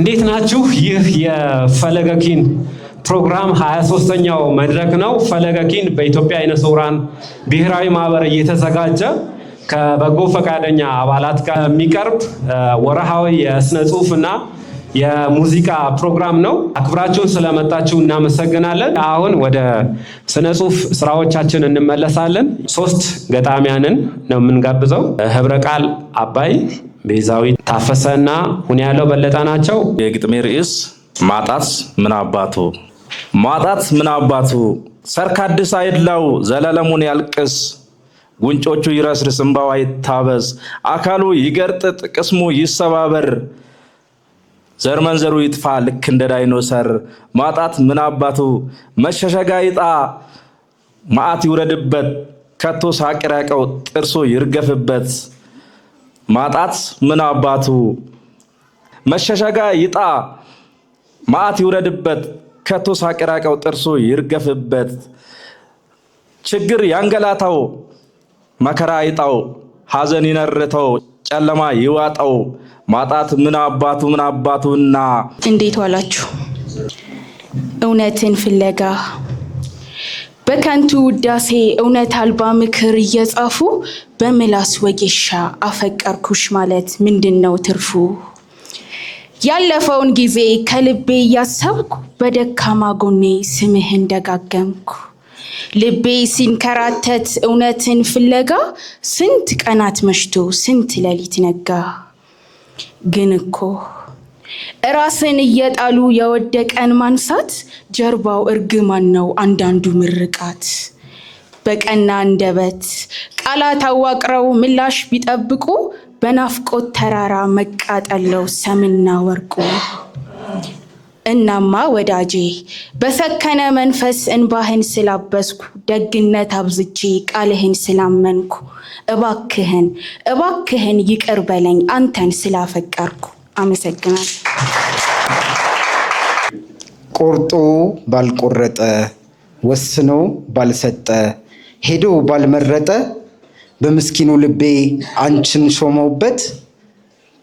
እንዴት ናችሁ? ይህ የፈለገ ኪን ፕሮግራም 23ኛው መድረክ ነው። ፈለገ ኪን በኢትዮጵያ ዓይነ ስውራን ብሔራዊ ማህበር እየተዘጋጀ ከበጎ ፈቃደኛ አባላት ጋር የሚቀርብ ወርሃዊ የስነ ጽሁፍና የሙዚቃ ፕሮግራም ነው። አክብራችሁን ስለመጣችሁ እናመሰግናለን። አሁን ወደ ስነ ጽሁፍ ስራዎቻችን እንመለሳለን። ሶስት ገጣሚያንን ነው የምንጋብዘው። ህብረ ቃል አባይ፣ ቤዛዊ ታፈሰ እና ሁንያለው በለጠ ናቸው። የግጥሜ ርዕስ ማጣት ምን አባቱ። ማጣት ምን አባቱ፣ ሰርክ አዲስ አይድላው፣ ዘላለሙን ያልቅስ፣ ጉንጮቹ ይረስርስ፣ እንባው አይታበስ፣ አካሉ ይገርጥጥ፣ ቅስሙ ይሰባበር፣ ዘር መንዘሩ ይጥፋ ልክ እንደ ዳይኖሰር። ማጣት ምን አባቱ፣ መሸሸጋ ይጣ፣ መዓት ይውረድበት፣ ከቶ ሳቅ ራቀው ጥርሱ ይርገፍበት። ማጣት ምን አባቱ፣ መሸሸጋ ይጣ፣ መዓት ይውረድበት፣ ከቶ ሳቅ ራቀው ጥርሱ ይርገፍበት። ችግር ያንገላታው፣ መከራ ይጣው፣ ሐዘን ይነርተው፣ ጨለማ ይዋጠው። ማጣት ምን አባቱ ምን አባቱና። እንዴት ዋላችሁ? እውነትን ፍለጋ በከንቱ ውዳሴ እውነት አልባ ምክር እየጻፉ በምላስ ወጌሻ አፈቀርኩሽ ማለት ምንድን ነው ትርፉ? ያለፈውን ጊዜ ከልቤ እያሰብኩ በደካማ ጎኔ ስምህን ደጋገምኩ። ልቤ ሲንከራተት እውነትን ፍለጋ ስንት ቀናት መሽቶ ስንት ሌሊት ነጋ። ግን እኮ ራስን እየጣሉ የወደቀን ማንሳት ጀርባው እርግማን ነው አንዳንዱ ምርቃት። በቀና አንደበት ቃላት አዋቅረው ምላሽ ቢጠብቁ በናፍቆት ተራራ መቃጠለው ሰምና ወርቁ። እናማ ወዳጄ፣ በሰከነ መንፈስ እንባህን ስላበስኩ፣ ደግነት አብዝቼ ቃልህን ስላመንኩ፣ እባክህን እባክህን ይቅር በለኝ አንተን ስላፈቀርኩ። አመሰግናለሁ። ቆርጦ ባልቆረጠ፣ ወስኖ ባልሰጠ፣ ሄዶ ባልመረጠ በምስኪኑ ልቤ አንቺን ሾመውበት።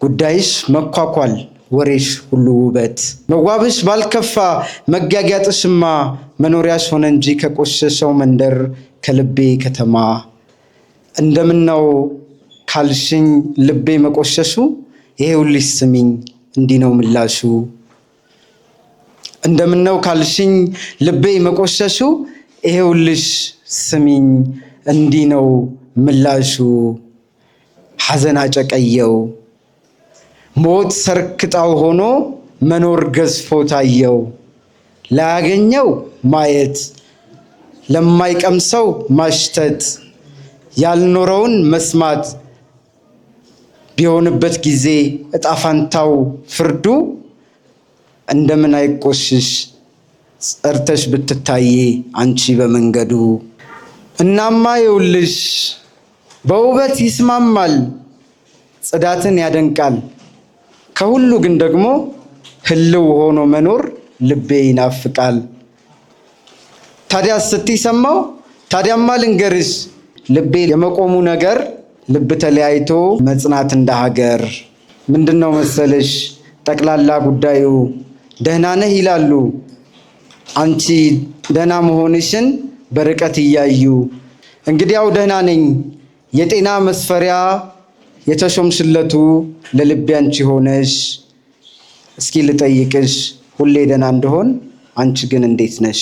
ጉዳይሽ መኳኳል፣ ወሬሽ ሁሉ ውበት፣ መዋብሽ ባልከፋ መጋጊያጥሽማ መኖሪያሽ ሆነ እንጂ ከቆሸሸው መንደር ከልቤ ከተማ። እንደምነው ካልሽኝ ልቤ መቆሸሹ፣ ይሄውልሽ ስሚኝ እንዲህ ነው ምላሹ። እንደምነው ካልሽኝ ልቤ መቆሸሹ፣ ይሄውልሽ ስሚኝ እንዲህ ነው ምላሹ። ሐዘን አጨቀየው፣ ሞት ሰርክጣው ሆኖ መኖር ገዝፎ ታየው። ላያገኘው ማየት፣ ለማይቀምሰው ማሽተት፣ ያልኖረውን መስማት ቢሆንበት ጊዜ እጣፋንታው ፍርዱ፣ እንደምን አይቆሽሽ ጸርተሽ ብትታዬ አንቺ በመንገዱ። እናማ ይውልሽ በውበት ይስማማል፣ ጽዳትን ያደንቃል። ከሁሉ ግን ደግሞ ህልው ሆኖ መኖር ልቤ ይናፍቃል። ታዲያ ስትይ ሰማው፣ ታዲያማ ልንገርሽ ልቤ የመቆሙ ነገር፣ ልብ ተለያይቶ መጽናት እንደ ሀገር። ምንድን ነው መሰልሽ ጠቅላላ ጉዳዩ፣ ደህና ነህ ይላሉ አንቺ ደህና መሆንሽን በርቀት እያዩ። እንግዲያው ደህና ነኝ፣ የጤና መስፈሪያ የተሾምሽለቱ ለልቤ አንቺ ሆነሽ። እስኪ ልጠይቅሽ ሁሌ ደህና እንደሆን፣ አንቺ ግን እንዴት ነሽ?